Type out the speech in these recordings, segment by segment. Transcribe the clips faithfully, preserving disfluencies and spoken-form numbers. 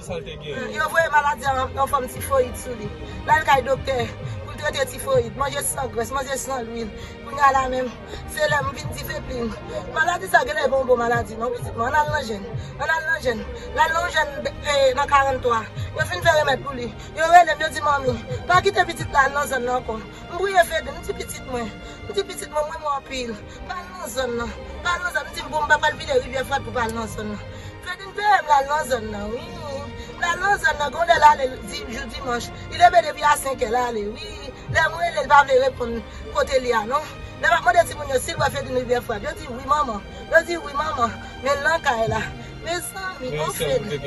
Yo voye maladi an, an fòm tifoyid sou li. L al kay doktè pou l trete tifoyid, manje san grès, manje san lwil. Kounye a la menm, se lè m vin di Fedlin, maladi sa genlè pa yon bon maladi non, pitit mwen, ann al nan jèn, ann al nan jèn. L al nan yon jèn, e, nan karant twa. Yo fin fè remèd pou li. Yo rele m, yo di, "Manmi, pa kite pitit la al nan zòn nan ankò." M priye Fedlin, m di, "Pitit mwen," m di, "Pitit mwen, m renmen w anpil. Pa al nan zòn nan. Pa al nan zòn." M di, "Bon, m pa pral vide Rivyè Fwad pou pa al nan zòn nan." Fedlin veye m l al nan zòn nan, wi. L al nan zòn nan, gen yon lè l ale di, jou dimanch. Li leve depi a senk è l ale, wi. Lè m rele, l pa vle reponn kote l ye a, non. Lè m ap mande timoun yo si l wè Fedlin Rivyè Fwad, yo di, "Wi, manman." Yo di, "Wi, manman." Men l nan kay la. Mezanmi, on Fedlin.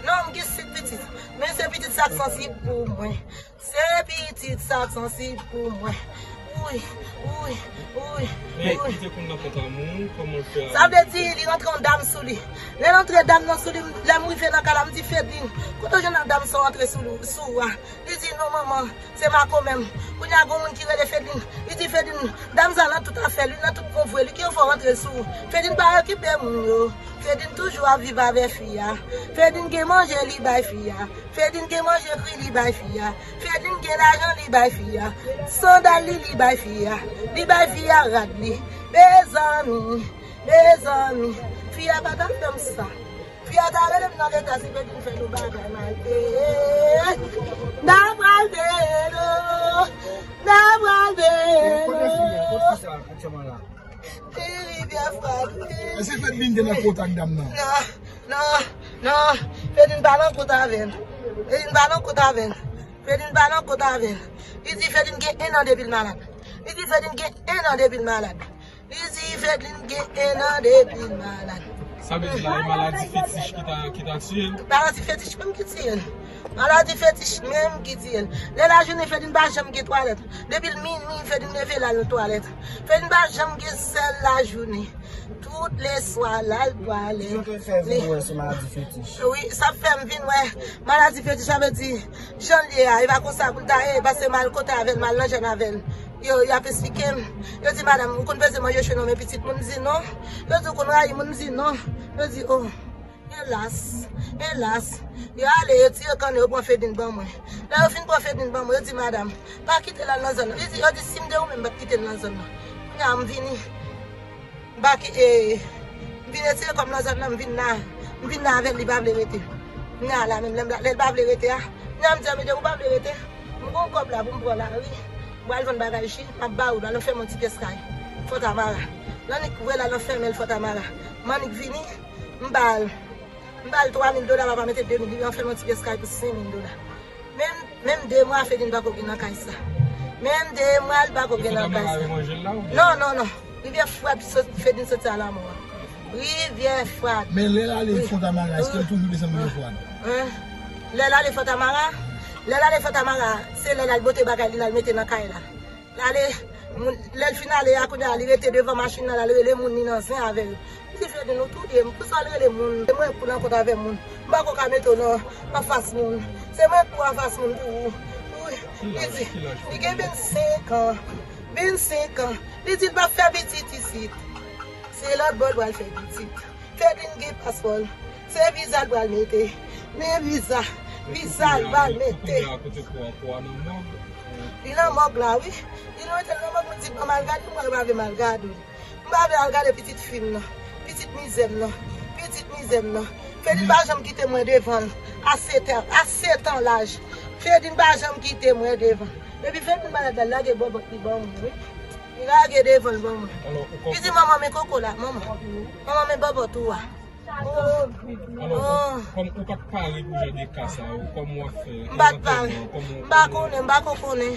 Non, m gen senk pitit. Men se pitit sa k sansib pou mwen. Se pitit sa k sansib pou mwen. Wi, wi, wi, wi. Men li te konn nan kont a moun, kòman l fè a? Sa vle di, li rantre yon dam sou li. Lè l antre dam nan sou li, lè m rive nan kay la, m di, "Fedlin, kote w jwenn dam sa w antre sou, sou ou a?" Li di, "Non, manman, se makomè m." Kounye a, gon moun ki rele Fedlin. Li di, "Fedlin, dam sa nan tout afè li, nan tout konvwe li, ki yo fè w antre sou ou?" Fedlin pa okipe moun yo. Fedlin toujou ap viv avè fi a. Fedlin gen manje li bay fi a. Fedlin gen manje kri li bay fi a. Fedlin gen lajan li bay fi a. Sandal li li bay fi a. Li bay fi a rad li. Mezanmi, mezanmi, fi a pa ta fè m sa. Fi a ta rele m nan leta si Fedlin fè nou bagay mal. N a pral peye nou. N a pral peye nou. Kote fi a? Kote fi sa aktyèlman la? Ti Rivyè Fwad. Èske Fedlin te nan kontak dam nan? Non, non, non. Fedlin pa nan kont avè l. Fedlin pa nan kont avè l. Fedlin pa nan kont avè l. Li di Fedlin gen en an depi l malad. Li di Fedlin gen en an depi l malad. Li di Fedlin gen en an depi l malad. Sa vle di la, e maladi fetich ki ta, ki ta tiye l? Maladi fetich menm ki tiye l. Maladi fetich menm ki tiye l. Lè lajounen, Fedlin pa janm gen twalèt. Depi l minwi, Fedlin leve l al nan twalèt. Fedlin pa janm gen sèl lajounen. Tout leswa, l al twalèt. Sa te fè vin wè se maladi fetich. Wi, sa fè m vin wè maladi fetich, sa vle di, jan l ye a, e pa konsa pou l ta ye, paske m al kote avè l, m al nan jèn avè l. Yo, y ap esplike m. Yo di, "Madanm, ou konn peze manje cho nan men pitit moun?" M di, "Non." Yo di, "Ou konn rayi moun?" M di, "Non." Yo di, "Oh, elas, elas." Yo ale, yo tire kanè, yo pran Fedlin ban mwen. Lè yo fin pran Fedlin ban mwen, yo di, "Madanm, pa kite l al nan zòn nan." Li di, yo di, "Si m te ou menm, m p ap kite l nan zòn nan." Kounye a, m vini. M pa ki, e, m vin retire kò m nan zòn nan, m vin la, m vin la avè l, li pa vle rete. Kounye a la menm, lè m la, lè l pa vle rete a, kounye a m di, "Anmwey, depi w pa vle rete, m gon kòb la pou m pran lari, m pral vann bagay chi, m ap ba ou l, al anfèmen yon ti pyès kay Fòtamara." L annik voye l al anfèmen l Fòtamara. M annik vini, m ba l, m ba l twa mil dola, papa mete de mil, li anfèmen yon ti pyès kay pou senk mil dola. Menm, menm de mwa Fedlin pako gen nan kay sa. Menm de mwa l pako gen nan kay sa. Fòtamara yo manje l la oubyen? Non, non, non. Rivyè Fwad sot, Fedlin soti a lanmò a. Rivyè Fwad. Men lè l ale Fòtamara, èske l toujou desann Rivyè Fwad? Hein? Lè l ale Fòtamara, lè l ale Fòtamara, se lè l al pote bagay li, l al mete nan kay la. L ale, moun, lè l fin ale a, kounye a, li rete devan machin nan, l al rele moun li nan zen avè yo. Li di, "Fedlin, ou touye m. Poukisa w al rele moun? Se mwen pou l rankontre avè moun. M pako ka mete w nan, anfas moun. Se mwen pou anfas moun pou ou." Wi, li di, li gen vennsenk an. Vennsenk an. Li di l p ap fè pitit isit. Se lòt bò l pral fè pitit. Fedlin gen paspò l. Se viza l pral mete. Men viza, viza l pral mete. Kounye a, kote kò a? Kò a nan mòg? Li nan mòg la, wi. Li mete l nan mòg, mwen di, "Ban m al gade, mwen pa vle m al gade w." M pa vle al gade pitit fi m nan. Pitit mizè m nan. Pitit mizè m nan. Fedlin pa janm kite mwen devan l. A sèt an, a sèt an laj. Fedlin pa janm kite mwen devan. Depi Fedlin malad la, l lage bòbòt li ban mwen, wi. Li lage devan l ban mwen. Li di, "Manman, men koko la, manman. Manman, men bòbòt ou a." Oh. Alò, kòm ou pa t pare pou jan de ka sa yo, kòman w ap fè? M pa t pare. M pa konnen, m pa ko konnen.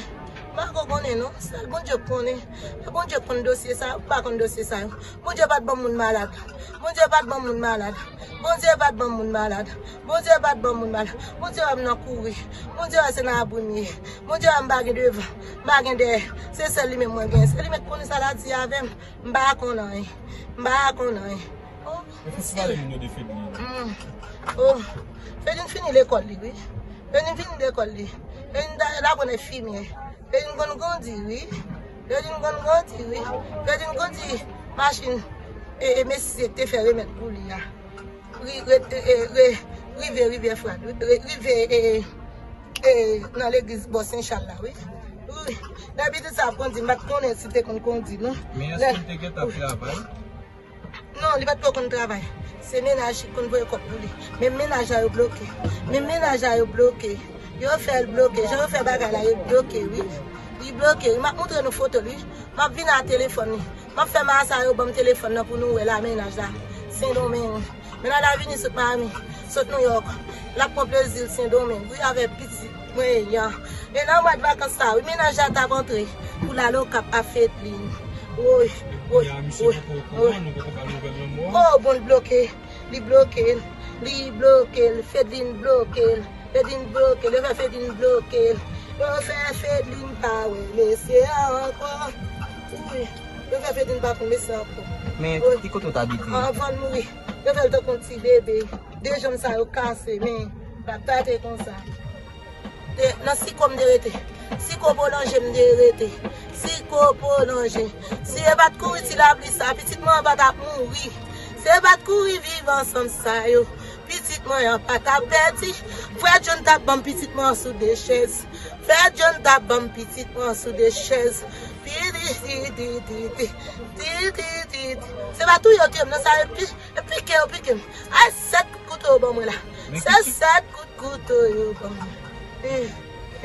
M pa ko konnen, non. Sèl Bondye k konnen. Se Bondye k konn dosye sa yo. M pa konn dosye sa yo. Bondye pa t ban m moun malad. Bondye pa t ban m moun malad. Bondye pa t ban m moun malad. Bondye pa t ban m moun malad. Bondye wè m nan kouri. Bondye wè se nan abri m ye. Bondye wè m pa gen devan. M pa gen dèyè. Se sèl li menm mwen gen. Se li menm k konnen sa l a di avè m. M pa konn anyen. M pa konn anyen. Oh, mesye. Fedlin. Mm. Oh, Fedlin fini lekòl li, wi. Fedlin fini lekòl li. Fedlin ta, l aprann enfimyè. Fedlin konn kondi, wi. Fedlin konn kondi, wi. Fedlin kondi machin, e, e mesye te fè remèd pou li a. Ri, re, e, e, re, Rive, rive Efrat, ri- ri- rive e, e, e, nan legliz bò Sen Chal la, wi. Wi. Lè pitit sa ap kondi, m pa t konnen si te konn kondi, non. Men èske l te gentan travay? Non, li pa t ko konn travay. Se mennaj ki konn voye kòb pou li. Men mennaj la yo bloke. Men mennaj la yo bloke. Yo fè l bloke. Jan yo fè bagay la, yo bloke, wi. Li bloke, wi. M ap montre nou foto l, wi. M ap vin a telefòn li. M ap fè Masa yo ban m telefòn nan pou nou wè la mennaj la. Sendomeng. Mennaj la vini sot Miami, sot New York. L ap pran plezi l Sendomeng. Wi, avèk pitit mwen an. E nan mwa de vakans sa, wi, mennaj la t ap antre pou l al Okap a Fedlin. Woy, woy, woy, woy. Oh, bon, l bloke. Li bloke l. Li bloke l. Fedlin bloke l. Fedlin bloke l. Yo fè Fedlin bloke l. Yo fè Fedlin pa wè mesye a ankò. Wi. Yo fè Fedlin pa konn mesye ankò. Men ki kote w t abite? Anvan l mouri, yo fè l tankou yon ti bebe. De janm sa yo kase, men l ap tate konsa. Te, nan Siko m te rete. Siko Bolanje m te rete. Siko Bolanje. Si e pa t kouri ti lapli sa, pitit mwen an pa t ap mouri. Si e pa t kouri viv ansanm sa yo, pitit mwen an pa t ap pèdi. Frè John t ap ban m pitit mwen an sou de chèz. Frè John t ap ban m pitit mwen an sou de chèz. Pi, ti, ti, ti, ti, ti, ti, ti, ti. Se pa touye yo touye m, nan sa yo pi- Yo pike, yo pike m. Ay, sèt kout kouto yo ban mwen la. Se sèt kout kouto yo ban mwen. Eh,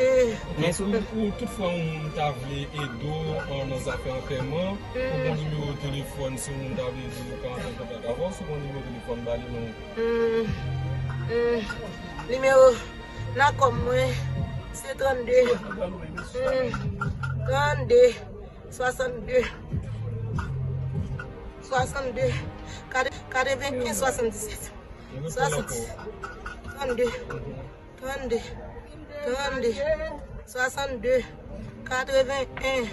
eh. Men si w, ou, toutfwa yon moun ta vle ede w, an, nan zafè antèman, ou gen nimewo telefòn, si yon moun ta vle di nou ka antre an kontak avè w, si w gen nimewo telefòn, ba li non. Hmm, hmm. Nimewo nan kòm mwen, se trannde, hmm, trannde, swasannde, swasannde, katrevenkenz, swasanndisèt. Swasanndisèt. Trannde. Trannde. Trannde. Swasanndde. Katreven-en.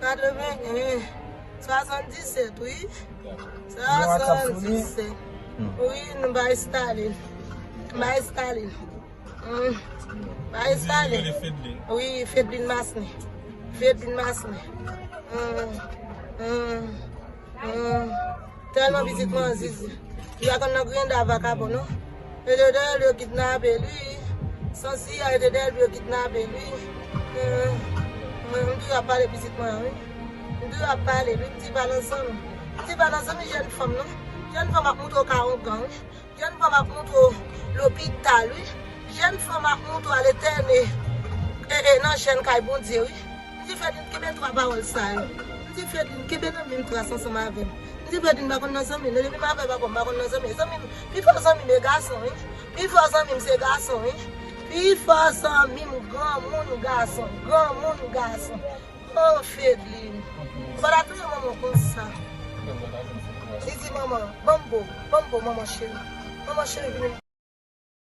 Katreven-en. Swasanndisèt, wi. Swasanndisèt. Wi, nou bay Stalin. Bay Stalin. Hmm. Bay Stalin. Wi, Fedlin Masne. Fedlin Masne. Hmm. Hmm. Hmm. Tèlman pitit mwen an zizi. Li pa konn nan griyen da vakabon, non. E te dèyè l yo kidnape l, wi. Sansi a, e te dèyè l yo kidnape l, wi. Hmm. Hmm. M toujou ap pale pitit mwen an, wi. M toujou ap pale l, wi. M di pa nan zanmi. M di pa nan zanmi jèn fanm, non. Jèn fanm ap montre w ka ongan, wi. Jèn fanm ap montre w lopital, wi. Jèn fanm ap montre w al entène, e, e, nan chèn kay Bondye, wi. M di Fedlin kenbe twa pawòl sa yo. M di Fedlin kenbe nan men m tras ansanm avè m. M di Fedlin pa konn nan zanmi, non, depi m avè papa m pa konn nan zanmi. Zanmi m, pifò zanmi m e gason, wi. Pifò zanmi m se gason, wi. Pifò zanmi m granmoun gason, granmoun gason. Oh, Fedlin. Ou pa ta touye manman w konsa. Li di manman, ban m bo, ban m bo, manman cheri. Manman cheri vini.